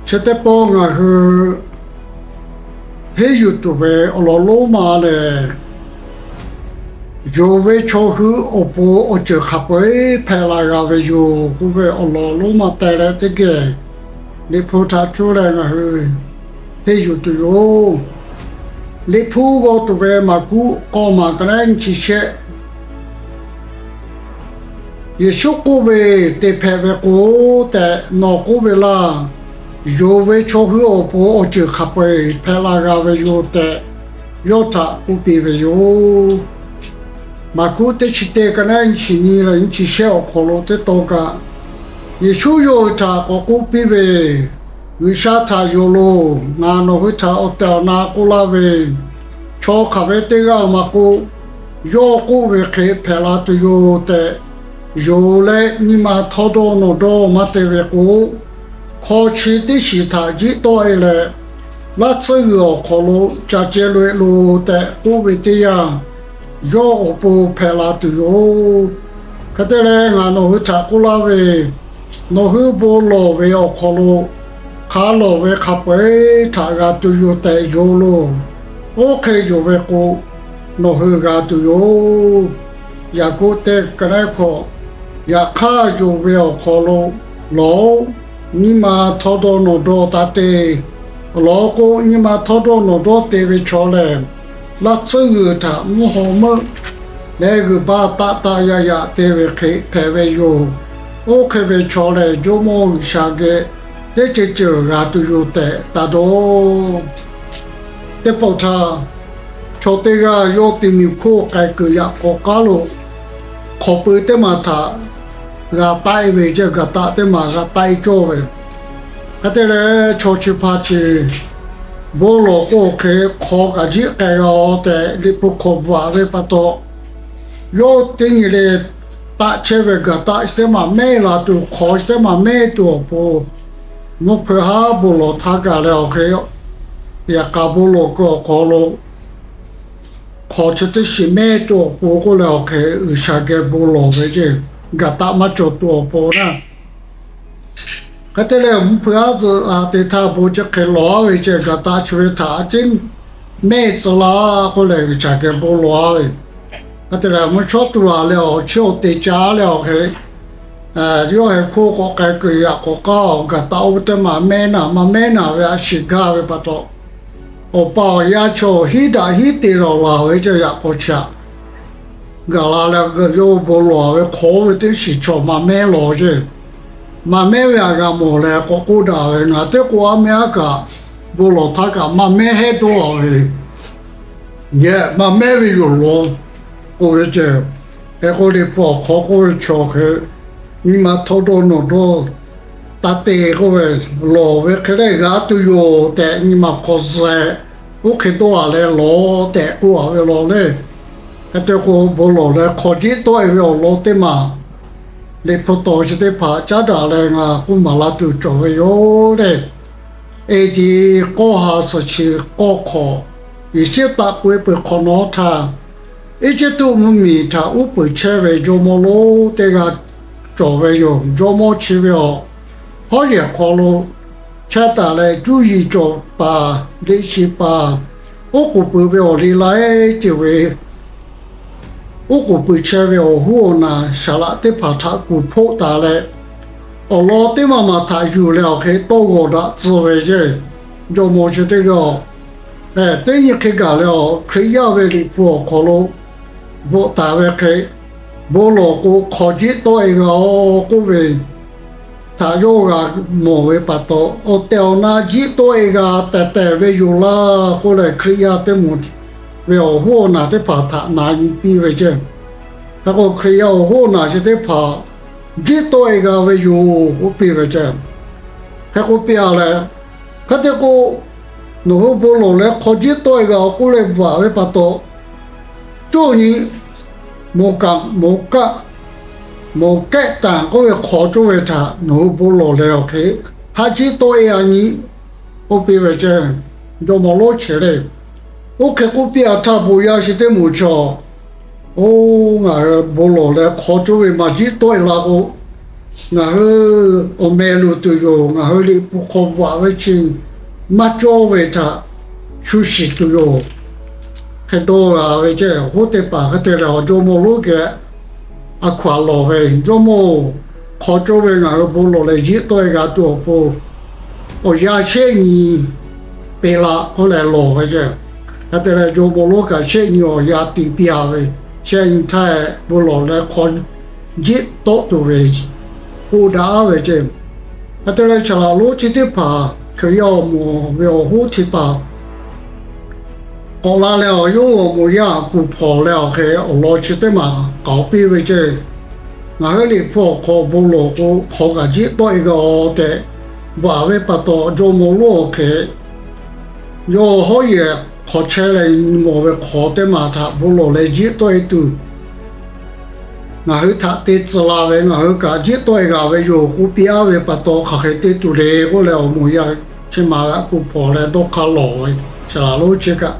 Chi teˇ pawˆ ngaˬ hui henˇ yuˬ tuˬ ve awˬ lawn lonˉ ma lehˬ, yonˍ ve chaw hui awˬ pon awˬ ceuˬ hk'a peu-eˬ hpehꞈ la g'a ve yoˬ k'oˆ ve awˬ lawn lonˉ ma teh leh teˇ geh Liꞈ hpu htaꞈ cuˇ leh ngaˬ hui henˇ yuˬ tuˬ yoˬ. Liꞈ hpu g'aw tuˬ ve Maˍkuˆ k'awˇ maˬ ka neˉ nyiˇ chi shehˆ. Yeˍsuˆ k'oˆ ve, Te hpehꞈ ve k'o tehꞈ nawˬ k'oˆ ve laˇ. Yonˍ ve chaw hui awˬ pon awˬ ceuˬ hk'a peu-eˬ hpehꞈ la g'a ve yoˬ tehꞈ, yawˇ htaꞈ k'oˆ piˇ ve yoˬ. Maˍkuˆ teˇ chi teˇ ka neˉ nyiˇ chi nyiˇ leh nyiˇ chi shehˆ awˬ hk'aw lo teˇ taw kaꞈ, Yeˍsuˆ yawˇ hui htaꞈ k'awꞈ k'oˆ piˇ ve, G'uiˬsha htaꞈ yonˍ loˬ. Ngaˬ nawˬ hui htaꞈ awˬ tehˬ awˬ na k'oˆ laˇ ve, chaw hk'aˬ ve teˇ g'aˇ maˇ k'oˆ, yawˇ k'oˆ ve hk'e hpehꞈ la tuˬ yoˬ tehꞈ, yonˍ leh nyi ma htawˇ dawˇ nawˬ dawˇ maˇ te ve k'o, hk'aw chi teˇ shiˍ htaꞈ jiˆ tawˆ e leh, laˇ tsuhˇ g'uiˬ awˬ hk'aw lo ca ceh loꞈ e loˬ tehꞈ k'oˆ ve teˇ yanˇ, yawˇ awˬ pon hpehꞈ la tuˬ yoˬ. Hk'e te leh, ngaˬ nawˬ hui htaꞈ k'oˆ laˇ ve, nawˬ hui bon lawˬ ve awˬ hk'aw lo hk'a lawˬ ve hk'a peu-eˬ htaꞈ g'a tuˬ yoˬ tehꞈ yonˍ loˬ. Oˇ hk'e yonˍ ve k'o, nawˬ hui g'a tuˬ yoˬ. Yaˍkoˆ teˇ ka neˉ hkawꞈ, Yaꞈ hk'aˇ, yonˍ ve awˬ hk'aw lo lawˬ-oꞈ. Nyi ma htawˇ dawˇ nawˬ dawˇ taˇ te. Awˬ lawn k'o, nyi ma htawˇ dawˇ nawˬ dawˇ te ve chaw lehˬ, laˇ tsuhˇ g'uiˬ htaꞈ mvuhˇ haw meuˆ leh g'uiˬ baˆ taˆ taˆ yaꞈ yaꞈ te ve hk'e hpehꞈ ve yoˬ. Oˇ hk'e ve chaw lehˬ, Jawˇmawˇ G'uiˬsha geh teˇ ceuˬ ceuˬ g'a tuˬ yoˬ tehꞈ taˇ dawˇ. Teˇ pawˆ htaˇ, chaw teˇ g'aˇ yawˇ ti miˬ hk'oˆ k'ai kuiˬ yaꞈ k'awꞈ k'aˉ lo hk'awꞈ pui teˇ maˬ htaꞈ g'a taˆ e ve ceˇ, gaˬ taˆ teˇ maˬ g'a taˆ e cawˇ ve. Hk'e te leh, chaw chi hpaˇ chi bon lawˬ k'o hk'e hk'aw kaꞈ jiˆ k'ai g'a-oˬ tehꞈ Liꞈ hpu hk'awꞈ bvuhꞈ ve pa taw, yawˇ teˇ nyi le taˆ chehˇ ve gaˬ taˆ chi teˇ maˬ mehˇ la tuˬ, hk'aw chi teˇ maˬ mehˇ tuˬ awˬ pon, mvuhˇ hpeuꞈ haˉ bon lawˬ htaˇ kaꞈ leh awˬ hk'e, yaꞈ k'a bon lawˬ kuiˬ awˬ hk'aw lo hk'aw chi teˇ shiˍ mehˇ tuˬ awˬ pon k'oˆ leh awˬ hk'e G'uiˬsha geh bon lawˬ ve ceˇ, gaˬ taˆ maˇ cawˬ tuˬ awˬ pon naˇ. Hk'e te leh, mvuhˇ hpeuꞈ haˉ tcuh a te htaˇ bon chi hk'e lawˬ-a ve ceˇ, gaˬ taˆ chi ve htaꞈ a ciˉ mehˇ tcuh laˇ k'oˆ leh G'uiˬsha geh bon lawˬ-a ve. Hk'e te leh, mvuhˇ shawˉ tu a leh awˬ chi awˬ te ca leh awˬ hk'e, yawˇ heh hkoˇ k'awꞈ k'ai kuiˬ yaꞈ k'awꞈ k'aˉ-oˬ, gaˬ taˆ oˇ ve teˇ maˬ mehˇ naˬ maˇ mehˇ naˬ ve a shiˍ gaˇ ve pa taw, awˬ pa awˬ yaˇ chaw hiˉ daꞈ hiˉ te lawˬ laˬ ve ceˇ, yaꞈ k'aw chaꞈ gaˬ la leh yawˇ bon lawˬ ve hk'aw ve teˇ shiˍ chaw maˇ mehˇ lawˬ ceˇ. Maˇ mehˇ ve a g'a mawˬ leh k'awꞈ k'oˆ daꞈ ve, Ngaˬ teˇ k'o a mehˇ aˉ kaꞈ, bon lawˬ htaˇ kaꞈ maˇ mehˇ hehˉ dawˇ ve, yehˬ maˇ mehˇ ve yoˬ lawˬ k'oˆ ve ceˇ. Hk'e k'o, Liꞈ hpu awˬ hk'aw k'oˆ ve chaw hk'e, nyi ma htawˇ dawˇ nawˬ dawˇ taˇ te k'oˆ ve, lawˬ ve hk'e leh g'a tuˬ yoˬ tehꞈ nyi ma hk'aw zuhꞈ, oˇ hk'e dawˇ a leh lawˬ tehꞈ k'oˆ a ve law le. Hk'e te k'o, bon lawˬ leh hk'aw jiˆ tawˆ e ve awˬ lawn teˇ maˬ Liꞈ hpu taw chi teˇ hpaˍ caˉ daꞈ leh ngaˬ k'oˆ maˍ laˇ tuˬ cawˬ ve yoˬ le. Eˍdiˍ k'awˇ ha suhˍ chi k'awˇ hk'awꞈ, Yeˍsuˆ taˆ k'oꞈ e peuˬ hk'awꞈ nawˉ htaˇ, Eˇjiˇtuꞈ mvuhˇmiˬ htaꞈ uˉ peunˍ chehˇ ve jawˇmawˇ lonˉ teˇ g'aˇ cawˬ ve yoˬ. Jawˇmawˇ chi ve awˬ hawˉ yehˬ hk'aw lo chehˇ taˍ leh, cuˇ yiˍ cawˬ paˍ, liꞈ shiˍ paˍ, oˉ k'oˍ pui ve awˬ liˇ laiˉ ceuˬ ve oˉ k'oˍ pui chehˇ ve awˬ hoˉ awˬ naˬ saˍ laꞈ teˇ hpaˍ htaꞈ kuˬ hpoˆ taˍ leh, awˬ lawn teˇ maˬ maˬ htaꞈ yuˬ leh awˬ hk'e tawˇ g'awˬ daꞈ tcuh ve ceˇ. Jawˇmawˇ chi teˇ g'aˇ-oˬ, teˇ nyi hk'e gaˬ leh awˬ Hkriꞈ yaˇ ve Liꞈ hpu awˬ hk'aw lo bvuhꞈ taˍ ve hk'e, bon lawˬ k'o hk'aw jiˆ tawˆ e g'a-oˬ k'oˆ ve htaꞈ yawˇ g'a mawˬ ve pa taw, awˬ tehˬ awˬ na jiˆ tawˆ e g'a tehˬ tehˬ ve yoˬ laˇ k'oˆ leh, Hkriꞈ yaˇ teˇ moˍ ve awˬ hoˉ awˬ naˬ teˇ hpaˍ htaꞈ na nyi piˇ ve ceˇ. Hk'e k'o, Hkriꞈ yaˇ awˬ hoˉ awˬ naˬ chi teˇ hpaˍ jiˆ tawˆ e g'a ve yoˬ k'oˆ piˇ ve ceˇ. Hk'e k'oˆ piˇ a leh, hk'e te k'o, nawˬ hui bon lawˬ leh hk'aw jiˆ tawˆ e g'a-oˬ k'oˆ leh bvuhꞈ ve pa taw, coˇ nyi moˍ kaꞈ moˍ kaˆ, moˍ kehˆ tanˍ k'oˆ ve hk'aw coˇ ve htaꞈ nawˬ hui bon lawˬ leh awˬ hk'e haˆ jiˆ tawˆ e a nyi k'oˆ piˇ ve ceˇ. Jawˇmawˇ lonˉ chi le, oˇ hk'e k'oˆ piˇ a htaˇ, bon yaˇ chi teˇ moˍ chaw, oˇ, ngaˬ hui bon lawˬ leh hk'aw coˇ ve maˇ jiˆ tawˆ e la k'o, ngaˬ hui awˬ meh luˬ tuˬ yoˬ. Ngaˬ hui Liꞈ hpu hk'aw bvuhꞈ ve chi maˇ cawˇ ve htaꞈ shu shiˍ tuˬ yoˬ. Hk'e dawˇ g'a ve ceˇ, hoˉ teˇ hpaˍ hk'e te leh awˬ jawˇmawˇ lonˉ geh a hkaw aˬ lawˬ ve, Jawˇmawˇ-oˬ, hk'aw cawˇ ve ngaˬ hui bon lawˬ leh jiˆ tawˆ e g'a tuˬ awˬ pon awˬ yanˇ shehˆ nyi peꞈ laꞈ k'oˆ leh lawˬ ve ceˇ. Hk'e te leh jawˇmawˇ lonˉ kaꞈ shehˆ nyi awˬ yanˇ tiˍ piˇ a ve, shehˆ nyi htaˇ bon lawˬ leh hk'aw jiˆ tawˆ tuˬ ve k'oˆ daꞈ ve ceˇ. Hk'e te leh saˍ laꞈ lonˉ chi teˇ hpaˍ Hkriꞈ yaˇ awˬ moˍ ve awˬ hoˉ chi htaꞈ k'awꞈ la leh awˬ yawˇ awˬ moˍ yaˇ kuˬ hpawnˬ leh awˬ hk'e awˬ lawn chi teˇ maˬ k'aoˍ piˇ ve ceˇ. Ngaˬ hui Liꞈ hpu awˬ hk'aw bon lawˬ k'o hk'aw kaꞈ jiˆ tawˆ e g'a-oˬ tehꞈ bvuhꞈ ve pa taw, jawˇmawˇ lonˉ awˬ hk'e yawˇ hawˉ yehˬ hk'aw chehˇ leh nyi mawˬ ve hk'aw teˇ maˬ htaꞈ bon lawˬ leh jiˆ tawˆ e tuˬ ngaˬ hui htaꞈ te tcuh la ve, ngaˬ hui kaꞈ jiˆ tawˆ e g'a ve yoˬ k'oˆ piˇ a ve pa taw, hk'aˬ hk'e te tuˬ le k'oˆ leh awˬ moˍ yaˇ chi maˬ g'a kuˬ hpawnˬ leh dawˇ hk'aˇ lawˬ ve saˍ laꞈ lonˉ chi kaꞈ.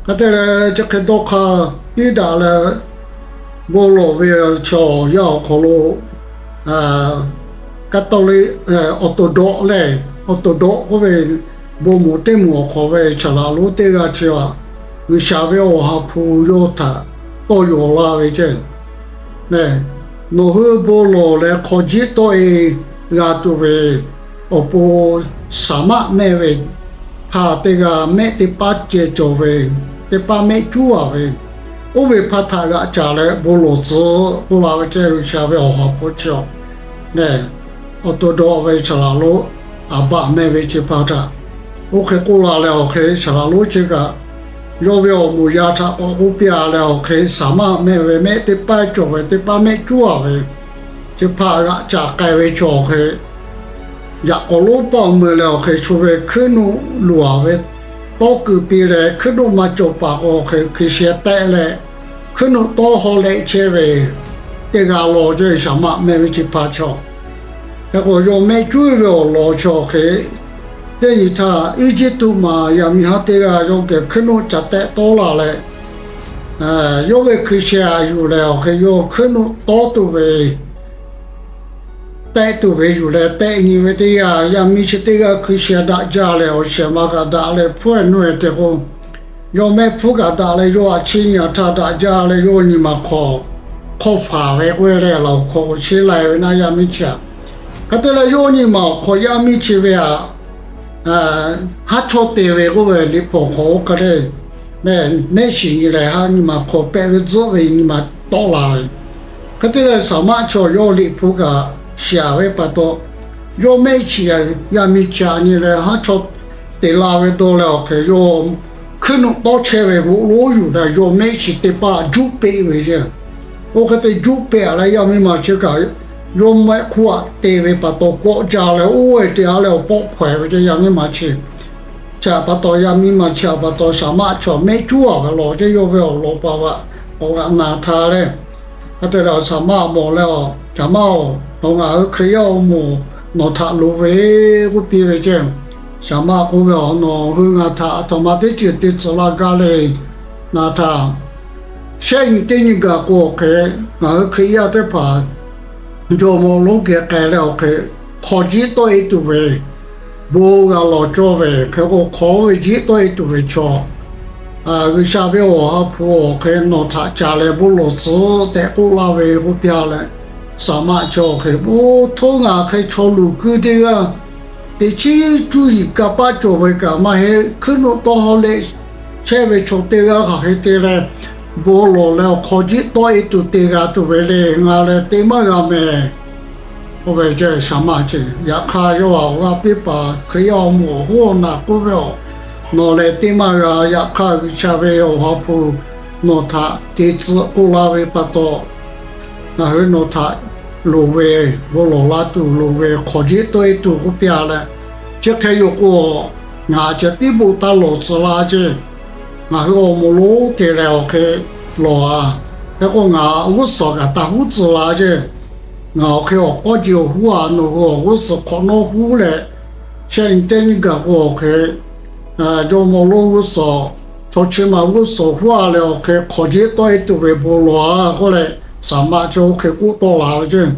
Hk'e te leh chi hk'e dawˇ hk'aˇ piˇ daꞈ leh bon lawˬ ve chaw yaˇ awˬ hk'aw lo Catholic, Orthodox lehˬ, Orthodox k'oˆ ve bon moˍ teˇ moˍ awˬ hk'aw ve saˍ laꞈ lonˉ teˇ g'aˇ chi a, G'uiˬsha ve awˬ ha hpu yawˇ htaꞈ tawˇ yaw laˇ ve ceˇ. Nawˬ hui bon lawˬ leh hk'aw jiˆ tawˆ e g'a tuˬ ve awˬ pon, saˍ maˆ mehˆ ve hpaˇ teˇ g'aˇ mehˆ teˇ paˉ ceh cawˬ ve, teˇ paˉ mehˆ cuˉ a ve, oˇ ve hpaˇ htaꞈ g'aꞈ caˍ leh bon lawˬ tcuh k'oˆ la ve ceˇ. G'uiˬsha ve awˬ ha hpu chi a, Orthodox ve saˍ laꞈ lonˉ, aˍbaˆ mehˆ ve chi hpaˇ htaꞈ oˇ hk'e k'oˆ la leh awˬ hk'e saˍ laꞈ lonˉ chi kaꞈ yawˇ ve awˬ moˍ yaˇ htaꞈ k'awꞈ k'oˆ piˇ a leh awˬ hk'e, saˍ maˆ mehˆ ve mehˆ teˇ paˉ cawˬ ve, teˇ paˉ mehˆ cuˉ a ve, chi hpaˇ g'aꞈ caˍ k'ai ve chaw awˬ hk'e, yaꞈ k'aw lonˉ paˆ mui leh awˬ hk'e, shu ve hkuiˉ nuˆ luˬ a ve tawˇ kuiˬ piˇ leh, hkuiˉ nuˆ maˇ cawˬ paˍ k'o awˬ hk'e hkui sheh tehˆ leh, hkuiˉ nuˆ tawˇ haw leh chehˇ ve teˇ g'aˇ law ceˇ, saˍ maˆ mehˆ ve chi hpaˇ chaw. Hk'e k'o yawˇ mehˆ cuˉ ve awˬ lawn chaw hk'e, teˇ nyi htaˇ Eˇjiˇtuꞈ maˬ yaˇ miˇ haˉ teˇ g'aˇ yawˇ geh hkuiˉ nuˆ ca tehˆ tawˆ la leh, yawˇ ve hkui sheh a yuˬ leh awˬ hk'e yawˇ hkuiˉ nuˆ tawˇ tuˬ ve tehˆ tuˬ ve yuˬ leh tehˆ nyi ve teˇ yanˇ, yaˇ miˇ chi teˇ g'aˇ hkui sheh daꞈ jaˇ leh awˬ shehˍ ma kaꞈ daꞈ leh hpfuhˇ e nuˇ e te k'o, yawˇ mehˆ hpfuhˇ kaꞈ daꞈ leh yawˇ a chiˇ nyi htaˇ daꞈ jaˇ leh yawˇ nyi ma hk'aw hk'awˇ faˍ ve k'oˆ leh laˬ awˬ hk'aw k'o sheˉ lai ve naˉ yaˇ miˇ chi a. Hk'e te leh yawˇ nyi ma awˬ hk'aw yaˇ miˇ chi ve a haˉ chawˇ te ve k'oˆ ve Liꞈ hpu awˬ hk'aw oˇ hk'e le, mehˆ shiˍ nyi leh haˉ nyi ma hk'aw pehˆ ve tzuhˆ ve nyi ma tawˆ la ve. Hk'e te leh saˍ maˆ chaw yawˇ Liꞈ hpu kaꞈ shiˍ a ve pa taw, yawˇ mehˆ shiˍ yaˇ miˇ chi a nyi leh haˉ chawˇ te la ve dawˇ leh awˬ hk'e yawˇ hkuiˉ nuˆ tawˇ chehˇ ve g'oꞈ lonˉ yuˬ leh yawˇ mehˆ shiˍ teˇ paˆ juˆ peˆ ve ceˇ. Oˇ hk'e te juˆ peˆ a leh yaˇ miˇ ma chi kaꞈ yawˇ mehˆ hk'oˆ a te ve pa taw kawˆ jaˇ leh oˇ ve te a leh awˬ pawˆ hpawehˬ ve ceˇ. Yaˇ miˇ ma chi chi a pa taw, yaˇ miˇ ma chi a pa taw saˍ maˆ chaw mehˆ cuˉ a ve law ceˇ. Yawˇ ve awˬ lawn pa vaꞈ awˬ g'aꞈ na htaˇ leh, hk'e te leh saˍ maˆ mawˬ leh, Saˍ maˆ-oˬ, nawˬ ngaˬ hui Hkriꞈ yaˇ awˬ moˍ nawˬ htaꞈ loˍ ve k'oˆ piˇ ve ceˇ. Saˍ maˆ k'oˆ ve, Nawˬ hui ngaˬ htaꞈ aˬ htoꞈ ma teˇ ceuˬ te tcuh la gaˇ le. Ngaˬ htaꞈ shehˆ nyi teˇ nyi gaˬ k'o awˬ hk'e, ngaˬ hui Hkriꞈ yaˇ teˇ hpaˍ jawˇmawˇ lonˉ geh k'ai leh awˬ hk'e hk'aw jiˆ tawˆ e tuˬ ve bon g'a lawˬ cawˇ ve hk'e k'o, hk'aw ve jiˆ tawˆ e tuˬ ve chaw G'uiˬsha ve awˬ ha hpu awˬ hk'e nawˬ htaꞈ caˍ leh bon lawˬ tcuh tehꞈ k'oˆ laˇ ve k'oˆ piˇ a leh, saˍ maˆ chaw awˬ hk'e, Oˇ htoˇ, ngaˬ hk'e chaw luˬ kuiˇ teˇ g'aˇ, teꞈ chiˉ cuˇ yiˍ kanˇ paˆ cawˬ ve kaꞈ maˇ heˆ, hkuiˉ nuˆ tawˇ haw leh chehˇ ve chaw teˇ g'aˇ hk'aˬ hk'e te leh bon lawˬ leh awˬ hk'aw jiˆ tawˆ e tuˬ te g'a tuˬ ve le. Ngaˬ lehˬ te maˇ g'a mehˍ. Oˇ ve saˍ maˆ chi, yaꞈ hk'aˇ yawˇ a awˬ g'aˇ piˇ paˍ Hkriꞈ yaˇ awˬ moˍ awˬ hoˉ awˬ naꞈ k'oˆ ve, Nawˬ lehˬ te maˇ g'a. Yaꞈ hk'aˇ G'uiˬsha ve awˬ ha hpu nawˬ htaꞈ te tcuh k'oˆ laˇ ve pa taw, ngaˬ hui nawˬ htaꞈ loˍ ve, bon lawˬ la tuˬ loˍ ve, hk'aw jiˆ tawˆ e tuˬ k'oˆ piˇ a leh, chi hk'e yoˬ k'o, ngaˬ ceh tiˉ bon taˇ lawˬ tcuh la ceˇ. Ngaˬ hui awˬ moˍ lonˉ te leh awˬ hk'e lawˬ a. Hk'e k'o ngaˬ g'uˇ suhˍ kaꞈ taˇ huˉ tcuh la ceˇ. Ngaˬ awˬ hk'e awˬ k'awˇ ji awˬ huˉ a, nawˬ hui awˬ g'uˇ suhˍ hk'awꞈ nawˉ huˉ leh, shehˆ nyi teˇ nyi gaˬ k'o awˬ hk'e jawˇmawˇ lonˉ g'uˇ suhˍ, chaw chi ma g'uˇ suhˍ huˉ a leh awˬ hk'e hk'aw jiˆ tawˆ e tuˬ ve bon lawˬ a k'oˆ leh, saˍ maˆ chaw oˇ hk'e k'oˆ tawˆ la ve ceˇ.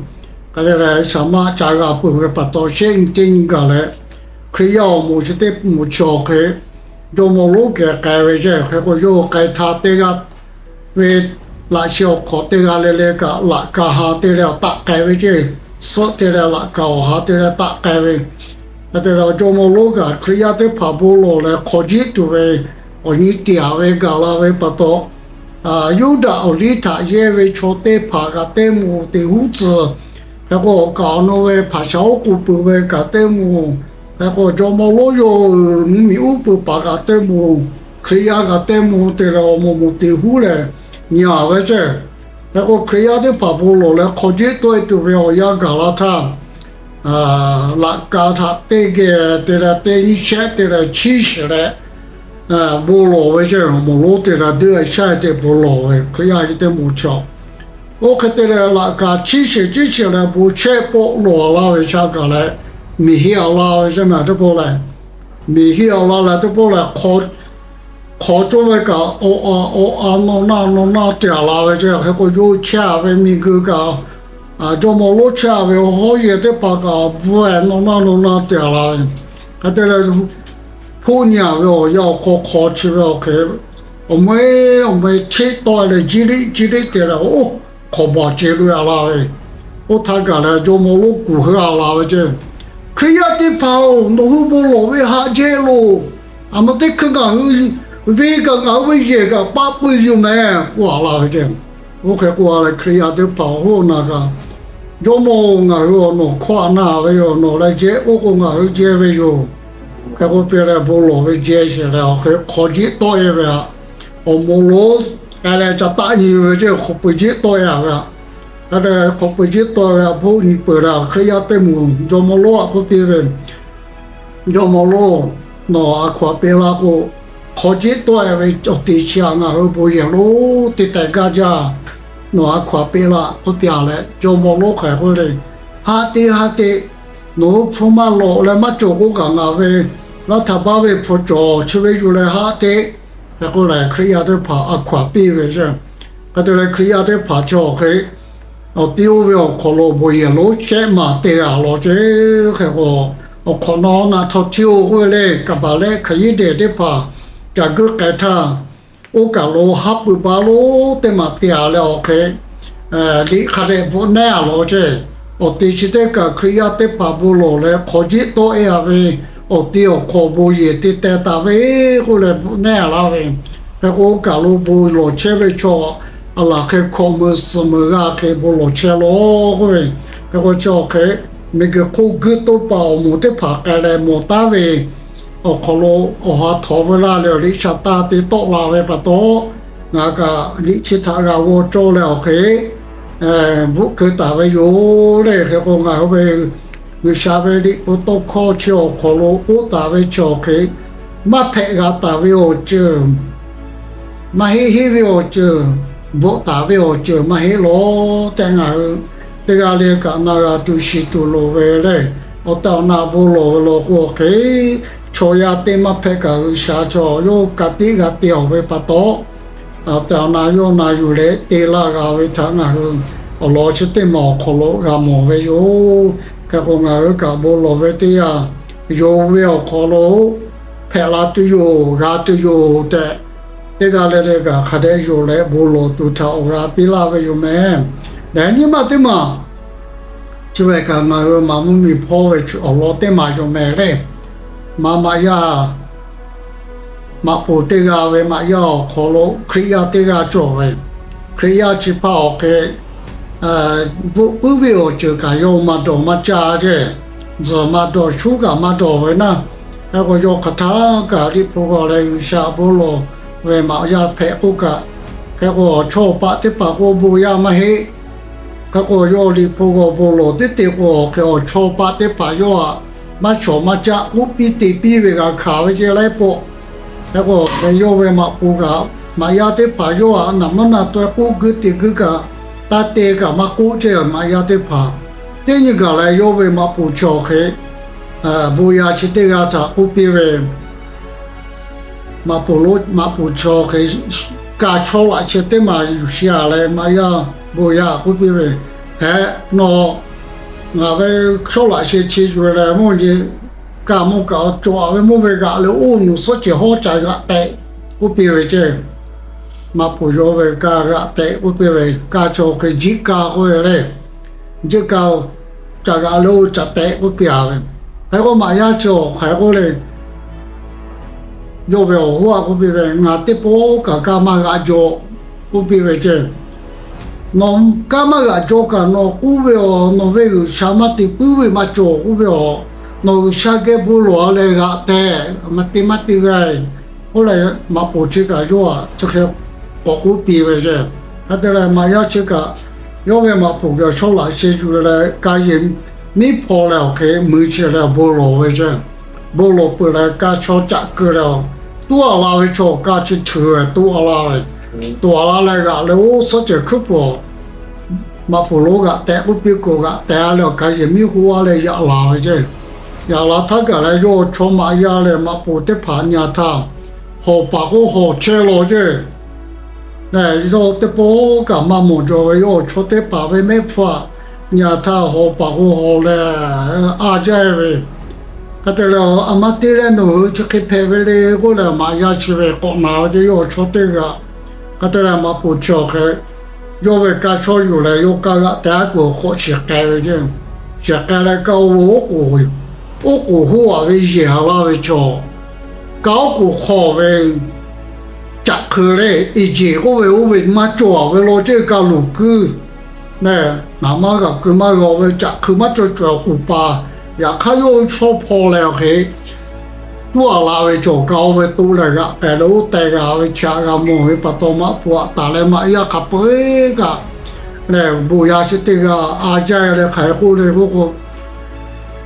Hk'e te leh, shaˍ maˆ ca g'a peuˬ ve pa taw, shehˆ nyi teˇ nyi gaˬ leh, Hkriꞈ yaˇ awˬ moˍ chi teˇ moˍ chi awˬ hk'e, jawˇmawˇ lonˉ geh k'ai ve ceˇ. Hk'e k'o, yawˇ hui k'ai htaˇ teˇ g'aˇ ve laꞈ sheh awˬ hk'awꞈ teˇ g'aˇ le le kaꞈ, laꞈ ka ha te leh taˆ k'ai ve ceˇ. Suhˆ te leh laꞈ ka awˬ ha te leh taˆ k'ai ve. Hk'e te leh, jawˇmawˇ lonˉ kaꞈ Hkriꞈ yaˇ teˇ hpaˍ bon lawˬ leh hk'aw jiˆ tuˬ ve awˬ nyi tiˍ ve gaˬ la ve pa taw, Yuˇdaꞈ awˬ liˇ htaꞈ yehˇ ve chaw teˇ hpaˍ kaꞈ teˇ moˍ teˇ huˉ tcuh, hk'e k'o, awˬ kaˍ awˬ nu ve hpaˍ shaˍ oˉ k'oˍ peuˬ ve kaꞈ teˇ moˍ, hk'e k'o, jawˇmawˇ lonˉ yawˇ hui mvuhˇmiˬ uˉ peunˍ paˍ kaꞈ teˇ moˍ, Hkriꞈ yaˇ kaꞈ teˇ moˍ te leh awˬ moˍ moˍ teˇ huˉ lehˬ nyi a ve ceˇ. Hk'e k'o, Hkriꞈ yaˇ teˇ hpaˍ bon lawˬ leh hk'aw jiˆ tawˆ e tuˬ ve awˬ yanˇ gaˬ la htaˇ, laꞈ ka htaꞈ teˇ geh te leh teˇ nyiˇ shehˆ te leh chiˇ shiˍ leh bon lawˬ ve ceˇ. Awˬ moˍ lonˉ te leh duiˆ shaˉ te bon lawˬ ve Hkriꞈ yaˇ teˇ moˍ chaw. Oˇ hk'e te leh, laꞈ ka chiˇ shiˍ chiˇ shiˍ leh bon chehˇ pawˆ lawˬ laˇ ve sha gaˬ leh, miˬ heˆ a la ve ceˇ ma teˇ pawˆ lehˬ, miˬ heˆ a la leh teˇ pawˆ lehˬ, hk'aw cawˇ ve kaꞈ, awˬ a awˬ a nawˬ na nawˬ na te a la ve ceˇ. Hk'e k'o, yawˇ chehˇ a ve miˬguiˬ kaꞈ, jawˇmawˇ lonˉ chehˇ a ve awˬ hawˉ yehˬ teˇ hpaˍ kaꞈ bvuhꞈ e nawˬ na nawˬ na te a la ve. Hk'e te leh, hpoˆ nyi a ve awˬ yanˇ awˬ hk'aw hk'aw chi ve awˬ hk'e, awˬ meh awˬ meh cheˆ tawˆ leh jiˇ liˆ jiˇ liˆ te leh, oˇ hk'awꞈ bawˬ ce lo a la ve. Oˇ htaˇ gaˬ leh jawˇmawˇ lonˉ kuˬ heuˆ a la ve ceˇ. Hkriꞈ yaˇ teˇ hpaˍ-oˬ, nawˬ hui bon lawˬ ve haꞈ jehˇ loˬ. A ma teˇ hkui ngaˬ hui ve kaꞈ ngaˬ hui ve yehˬ kaꞈ paˆ pui yuˬ meh k'oˆ a la ve ceˇ. Oˇ hk'e k'oˆ a leh, Hkriꞈ yaˇ teˇ hpaˍ awˬ hoˉ na kaꞈ, Jawˇmawˇ-oˬ, ngaˬ hui awˬ nawˬ hkawˇ a na ve yoˬ. Nawˬ leh jehˇ k'oˆ k'o ngaˬ hui jehˇ ve yoˬ. Hk'e k'oˆ piˇ leh bon lawˬ ve jehˇ sheˍ leh, awˬ hk'e hk'aw jiˆ tawˆ e ve haꞈ, awˬ moˍ lonˉ k'ai leh ca taˆ nyi ve ceˇ. Hk'aw pui jiˆ tawˆ e a ve haꞈ, hk'e te hk'aw pui jiˆ tawˆ e ve haꞈ, hpoˆ nyi peuˬ leh, Hkriꞈ yaˇ teˇ moˍ jawˇmawˇ lonˉ htaꞈ k'oˆ piˇ ve, Jawˇmawˇ lonˉ, nawˬ a hkaw-anˬ peꞈ la k'o, hk'aw jiˆ tawˆ e ve awˬ te chi htaꞈ ngaˬ hui bon yehˬ lonˉ te teh gaˇ jaˇ. Nawˬ a hkaw-anˬ peꞈ la k'oˆ piˇ a leh, jawˇmawˇ lonˉ hk'aˬ hk'e k'oˆ le, Haˆ teˇ haˆ teˇ, nawˬ hui hpu maˇ lawꞈ leh maˇ cawˬ k'oˆ kaꞈ, ngaˬ ve laˇ htaꞈ baˆ ve hpu cawˬ chi ve yuˬ leh haˆ teˇ, hk'e k'oˆ leh Hkriꞈ yaˇ teˇ hpaˍ a hkaw-anˬ peꞈ ve ceˇ. Hk'e te leh Hkriꞈ yaˇ teˇ hpaˍ chi awˬ hk'e awˬ ti oˇ ve awˬ hk'aw lo bon yehˬ lonˉ chehˇ maˍ te g'a lawˬ ceˇ. Hk'e k'o, awˬ hk'awꞈ nawˉ na htaw htiˇ-oˬ k'oˆ ve le, kaˍ baˍ lehˆ hk'aˬ yeˉ dehˬ teˇ hpaˍ ca guiˇ k'ai htaˇ, oˇ kaˬ lo haˉ pui baˆ lonˉ teˇ maˬ te a leh awˬ hk'e, liꞈ hk'a dehꞈ bvuhꞈ nehˉ a lawˬ ceˇ. Awˬ te chi teˇ kaˬ Hkriꞈ yaˇ teˇ hpaˍ bon lawˬ leh hk'aw jiˆ tawˆ e a ve, awˬ te awˬ hk'aw bon yehˬ te teh taˍ ve k'oˆ leh bvuhꞈ nehˉ a laˇ ve. Hk'e k'o, oˇ kaˬ lo bon lawˬ chehˇ ve chaw, a laˬ hk'e hkawꞈ meuˍ suhˍ meuˍ g'a hk'e bon lawˬ chehˇ lawˬ k'oˆ ve. Hk'e k'o, chi awˬ hk'e miˬguiˬ hk'oˆ guiˇ toˇ paˍ awˬ moˍ teˇ hpaˍ k'ai leh mawˬ taˉ ve awˬ hk'aw lo awˬ ha htawnˍ veu laˇ leh, liꞈ sha taˇ te tawˆ la ve pa taw, ngaˬ kaꞈ liꞈ chi htaꞈ g'a g'aw cawˇ leh awˬ hk'e bvuhꞈ keu taˍ ve yoˬ le. Hk'e k'o, ngaˬ hui ve G'uiˬsha ve liꞈ hpu tawˇ hkawˇ chi awˬ hk'aw lo k'oˆ taˍ ve chi awˬ hk'e, maˇ hpehꞈ g'a taˍ ve awˬ ceuˬ, maˇ heˆ heˆ ve awˬ ceuˬ, bvuhꞈ taˍ ve awˬ ceuˬ maˇ heˆ lawˬ tehꞈ, ngaˬ hui teˇ g'aˇ le kaꞈ na g'a tuˬ shiˍ tuˬ loˍ ve le. Awˬ tehˬ awˬ na bon lawˬ ve law k'o, awˬ hk'e chaw yaˇ teˇ maˇ hpehꞈ kaꞈ, G'uiˬsha chaw yawˇ ka tiꞈ g'a te awˬ ve pa taw, awˬ tehˬ awˬ na yawˇ na yuˬ leh te laˇ g'a ve htaꞈ ngaˬ hui awˬ lawn chi teˇ maˬ awˬ hk'aw lo g'a mawˬ ve yoˬ. Hk'e k'o, ngaˬ hui kaꞈ bon lawˬ ve teˇ yanˇ, yonˍ ve awˬ hk'aw lo hpehꞈ la tuˬ yoˬ, g'a tuˬ yoˬ tehꞈ, teˇ g'aˇ le le kaꞈ hk'a dehꞈ yonˍ leh bon lawˬ tuˬ htaꞈ awˬ g'a piˇ laˇ ve yoˬ meh. Lehˬ, nyi ma teˇ maˬ chi ve kaꞈ ngaˬ hui maꞈ mvuhˇmiˬ hpawˇ ve awˬ lawn teˇ maˬ yoˬ meh le. Maꞈ, maꞈ yaˇ, maꞈ poˍ teˇ g'aˇ ve maꞈ yaˇ awˬ hk'aw lo Hkriꞈ yaˇ teˇ g'aˇ cawˬ ve, Hkriꞈ yaˇ chi hpaˇ awˬ hk'e bvuhꞈ puiˉ ve awˬ ceuˬ kaꞈ yawˇ maˇ dawˬ maˇ caˇ ceˇ, tzuhˬ maˇ dawˬ, shuˉ kaꞈ maˇ dawˬ ve naˉ. Hk'e k'o, yawˇ hk'aˬ htaˇ kaꞈ Liꞈ hpu g'aw leh G'uiˬsha bon lawˬ ve maꞈ yaˇ hpehꞈ k'oˆ kaꞈ, hk'e k'o, awˬ chawˇ paˆ teˇ hpaˍ k'o bon yaˇ maˇ heˆ. Hk'e k'o, yawˇ Liꞈ hpu g'aw bon lawˬ teˇ te k'o, awˬ hk'e awˬ chawˇ paˆ teˇ hpaˍ yawˇ htaꞈ maˇ shawˍ maˇ caˆ k'oˆ piˇ te piˇ ve g'a hkanˍ ve ceˇ laiˉ pawˆ. Hk'e k'o, yawˇ ve maꞈ poˍ kaꞈ maꞈ yaˇ teˇ hpaˍ yawˇ htaꞈ naˬ maˇ na taweh k'oˆ guiˇ te guiˇ kaꞈ, taˇ te kaꞈ maˇ k'oˆ ceˇ. Maꞈ yaˇ teˇ hpaˍ teˇ nyi gaˬ leh yawˇ ve maꞈ poˍ chi awˬ hk'e bon yaˇ chi teˇ g'aˇ htaꞈ k'oˆ piˇ ve, maꞈ poˍ lo, maꞈ poˍ chi awˬ hk'e ka chaw laꞈ sheh teˇ maˬ yuˬ shi a leh maꞈ yaˇ bon yaˇ k'oˆ piˇ ve, Heh, nawˬ Ngaˬ ve shawˉ laꞈ sheh chi yuˬ leh mawˇ jeˬ kaˇ mawˇ kaꞈ cawˬ ve mawˇ ve g'aꞈ leh oˇ nuˬ suhˉ cehˬ hawˉ ca g'aꞈ tehꞈ k'oˆ piˇ ve ceˇ. Maꞈ poˍ yawˇ ve kaˇ g'aꞈ tehꞈ k'oˆ piˇ ve, kaˇ chaw hk'e jiˆ kaˇ k'oˆ ve le. Jiˆ kaˇ-oˬ, ca g'aꞈ leh oˇ ca tehꞈ k'oˆ piˇ-a ve. Hk'e k'o maꞈ yaˇ chi awˬ hk'aˬ hk'e k'oˆ le, yawˇ ve awˬ hoˉ a k'oˆ piˇ ve, Ngaˬ teˇ pawˆ kaꞈ kaˇ maˇ g'aꞈ jaw k'oˆ piˇ ve ceˇ. Nawˬ kaˇ maˇ g'aꞈ jaw kaꞈ nawˬ k'oˆ ve awˬ, nawˬ ve G'uiˬsha maˇ te puiˉ ve maˇ cawˬ k'oˆ ve awˬ, nawˬ G'uiˬsha geh bon lawˬ leh g'aꞈ tehꞈ maˇ te maˇ te g'a-e. Oˇ leh maꞈ poˍ chi kaꞈ yawˇ a chi hk'e k'awꞈ k'oˆ piˇ ve ceˇ. Hk'e te leh maꞈ yaˇ chi kaꞈ yawˇ ve maꞈ poˍ geh shawˉ laꞈ sheh yuˬ leh ka yeˬ miˉ hpaw leh awˬ hk'e mui chi leh bon lawˬ ve ceˇ. Bon lawˬ peuˬ leh ka chaw caꞈ keu leh, tuˉ a la ve chaw ka chi htuꞈ ve tuˉ a la ve, tuˉ a la leh g'aꞈ leh oˇ suhˉ cehˬ hkuiˉ pawˍ maꞈ poˍ lonˉ g'aꞈ tehꞈ k'oˆ piˇ k'o g'aꞈ tehꞈ leh awˬ ka yeˬ miˉ hoˆ a leh yaꞈ la ve ceˇ. Yaꞈ la htaˇ kaꞈ leh yawˇ chaw maꞈ yaˇ leh maꞈ poˍ teˇ hpaˍ nyi a htaˇ, hawˬ paˍ k'o hawˬ chehˇ law ceˇ. Yawˇ teˇ pawˆ kaꞈ maˇ mawˬ jaw ve, yawˇ chaw teˇ hpaˍ ve mehˆ hpfuhˇ nyi a htaˇ hawˬ paˍ k'o hawˬ leh a jaˇ ve. Hk'e te leh, A ma te leh nawˬ hui chi hk'e hpehꞈ ve le k'oˆ leh maꞈ yaˇ chi ve k'awꞈ na ve ceˇ yawˇ chaw teˇ g'aˇ. Hk'e te leh maꞈ poˍ chi awˬ hk'e yawˇ ve ka chaw yuˬ leh yawˇ kaˇ g'aꞈ tehꞈ a kuiˬ awˬ hk'aw shiˍ k'ai ve ceˇ. Shiˍ k'ai leh kaˇ oˇ ve oˉ k'oˍ hoˉ a ve yehˬ a laˇ ve chaw, kaˇ oˉ k'oˍ hk'aw ve caꞈ hk'eu le, Eˇjiˍ k'oˆ ve oˇ ve maˇ cawˬ ve law ceˇ kaˇ luˬ kuiˉ. Nehˬ, naˍ maˇ g'aꞈ keu maˇ g'a ve caꞈ hk'eu maˇ cawˬ cawˬ k'oˍ paˍ, yaꞈ hk'aˇ yawˇ chaw hpaw leh awˬ hk'e tuˉ a la ve cawˬ kaˇ oˇ ve toˆ leh g'aꞈ k'ai leh oˇ teh g'a ve chi htaꞈ g'a mawˬ ve pa taw maꞈ poˍ aꞈ taˍ leh maꞈ yaˇ hk'a peu-eˬ kaꞈ lehˬ bon yaˇ chi teˇ g'aˇ a jaˇ leh hk'aˬ hk'e k'oˆ le k'oˆ k'o,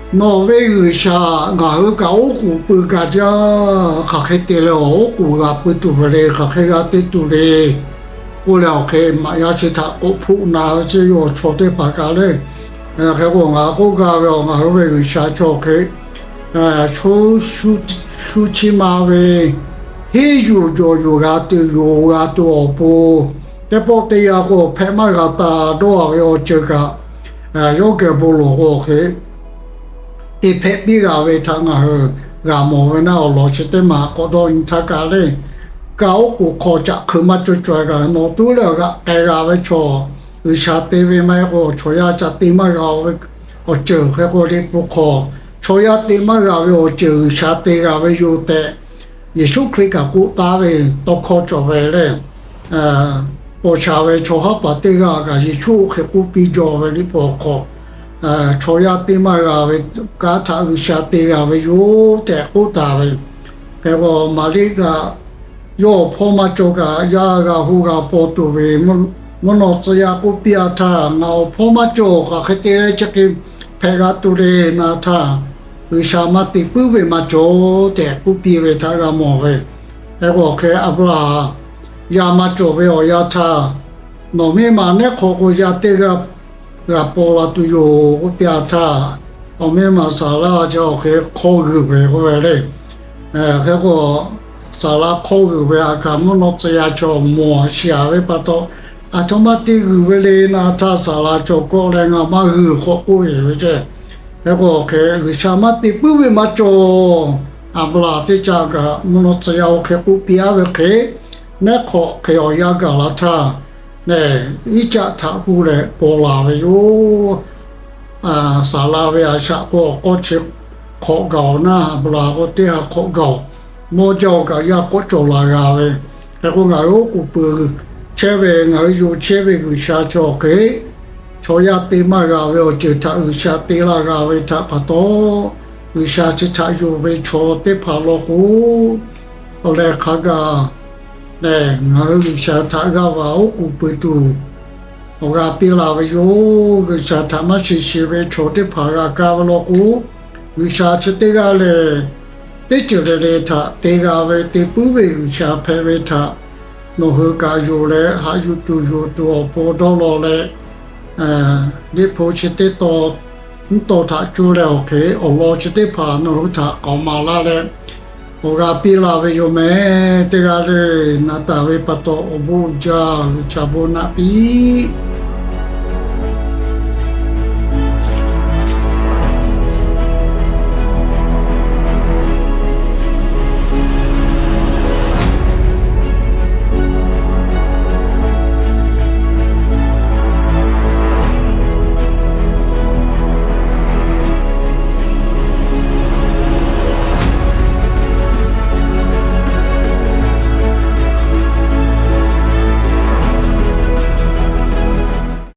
Nawˬ ve G'uiˬsha ngaˬ hui kaꞈ oˉ k'oˍ pui kaꞈ jaˇ, hk'aˬ hk'e te leh awˬ oˉ k'oˍ g'a pui tuˬ ve le, hk'aˬ hk'e g'a te tuˬ le k'oˆ leh awˬ hk'e maꞈ yaˇ chi htaꞈ k'oˆ hpuˆ na ve ceˇ yawˇ chaw teˇ hpaˍ kaꞈ le. Hk'e k'o ngaˬ k'oˆ gaˇ ve awˬ ngaˬ hui ve G'uiˬsha chaw hk'e shu chi ma ve henˇ yuˬ jawˬ yuˬ g'a tuˬ yoˬ, g'a tuˬ awˬ pon teˇ pawˆ teˇ yanˇ k'o hpehꞈ maˇ g'a taˍ dawˇ a ve awˬ ceuˬ kaꞈ yawˇ geh bon lawˬ k'o hk'e te hpehꞈ piˇ g'a ve htaꞈ ngaˬ hui g'a mawˬ ve naˆ awˬ lawn chi teˇ maˬ k'awꞈ dawˇ nyi htaˇ kaꞈ le, kaˇ oˉ k'oˍ hk'aw caꞈ hk'eu maˇ cawˬ cawˬ kaꞈ nawˬ tuˉ leh g'aꞈ k'ai g'a ve chaw, G'uiˬsha te ve maˇ heˆ k'o chaw yaˇ ca te maˇ g'a ve awˬ ceuˬ hk'e k'o Liꞈ hpu hk'aw chaw yaˇ te maˇ g'a ve awˬ ceuˬ G'uiˬsha te g'a ve yoˬ tehꞈ Yeˍsuˆ Hkriꞈ kaꞈ k'oˆ taˍ ve tawˇ hkawˇ cawˬ ve le. Paw sha ve chaw haˉ paˍ teˇ g'aˇ kaꞈ Yeˍsuˆ hk'e k'oˆ piˇ jaw ve Liꞈ hpu awˬ hk'aw, chaw yaˇ te maˇ g'a ve kanˉ htaꞈ G'uiˬsha te g'a ve yoˬ tehꞈ k'oˆ taˍ ve. Hk'e k'o Maˍriˆ kaꞈ yawˇ awˬ hpawˇ maˇ cawˬ kaꞈ yaˇ g'a hu g'a paw tuˬ ve mvuhˇ naw tcuh yaˇ k'oˆ piˇ a htaˇ, Ngaˬ awˬ hpawˇ maˇ cawˬ, hk'aˬ hk'e te leh chi hk'e hpehꞈ g'a tuˬ le na htaˇ, G'uiˬsha maˇ te puiˉ ve maˇ cawˬ tehꞈ k'oˆ piˇ ve htaꞈ g'a mawˬ ve. Hk'e k'o hk'e Aˍbraˍhanˍ yaˇ maˇ cawˬ ve awˬ yanˇ htaˇ, Nawˬ miˇ ma nehˉ hk'awꞈ k'o yaˇ teˇ g'aˇ g'a paw la tuˬ yoˬ k'oˆ piˇ a htaˇ, awˬ miˇ ma Saˍraˆ chi awˬ hk'e hk'awˇ g'uiˬ ve k'oˆ ve le. Hk'e k'o Saˍraˆ hk'awˇ g'uiˬ ve a kaꞈ mvuhˇ naw tcuh yaˇ chaw mawˬ a shiˍ a ve pa taw, Aˬ htoꞈ ma te g'uiˬ ve le na htaˇ Saˍraˆ cawˬ kawˆ leh, Ngaˬ maˇ g'uiˬ k'awꞈ k'oˆ ve ceˇ. Hk'e k'o hk'e G'uiˬsha maˇ te puiˉ ve maˇ cawˬ. Aˍbraˍhanˍ teˇ caˆ kaꞈ mvuhˇ naw tcuh yaˇ oˇ hk'e k'oˆ piˇ a ve hk'e, nehˉ hk'awꞈ hk'e awˬ yanˇ gaˬ la htaˇ, Iˉcaˆ htaꞈ hu leh paw la ve yoˬ. Saˍraˆ ve a shaꞈ k'o awˬ k'awˇ chi hk'awꞈ gaˬ awˬ naˇ, Aˍbraˍhanˍ k'o teˇ ha hk'awꞈ gaˬ awˬ, mawˇ jaˇ awˬ kaꞈ yaˇ k'awˆ cawˬ la g'a ve. Hk'e k'o ngaˬ hui oˉ k'oˍ pui chehˇ ve, ngaˬ hui yonˍ chehˇ ve G'uiˬsha chaw hk'e chaw yaˇ te maˇ g'a ve awˬ ceuˬ htaꞈ G'uiˬsha te laˇ g'a ve htaꞈ pa taw, G'uiˬsha chi htaꞈ yonˍ ve chaw teˇ hpaˍ law k'o, awˬ leh hk'a gaˬ lehˬ ngaˬ hui G'uiˬsha htaꞈ g'aˇ va oˉ k'oˍ pui tuˬ awˬ g'a piˇ la ve yoˬ. G'uiˬsha htaꞈ maˇ shiˍ shiˍ ve chaw teˇ hpaˍ g'a kaˇ ve law k'o, G'uiˬsha chi teˇ g'aˇ lehˬ, teˇ ceuˬ le le htaꞈ te g'a ve te puiˉ ve G'uiˬsha hpehꞈ ve htaꞈ nawˬ hui kaꞈ yonˍ leh haꞈ yuˬ tuˬ yoˬ tuˬ awˬ pon dawˇ law leh, Liꞈ hpu chi teˇ taw mvuhˇ taw htaꞈ cuˇ leh awˬ hk'e awˬ lawn chi teˇ hpaˍ nawˬ hui htaꞈ k'awꞈ maˍ laˇ leh, awˬ g'a piˇ la ve yoˬ mehˍ. Teˇ g'aˇ le na taˍ ve pa taw awˬ bon uiˍ jaˇ, G'uiˬsha bon naꞈ piˇ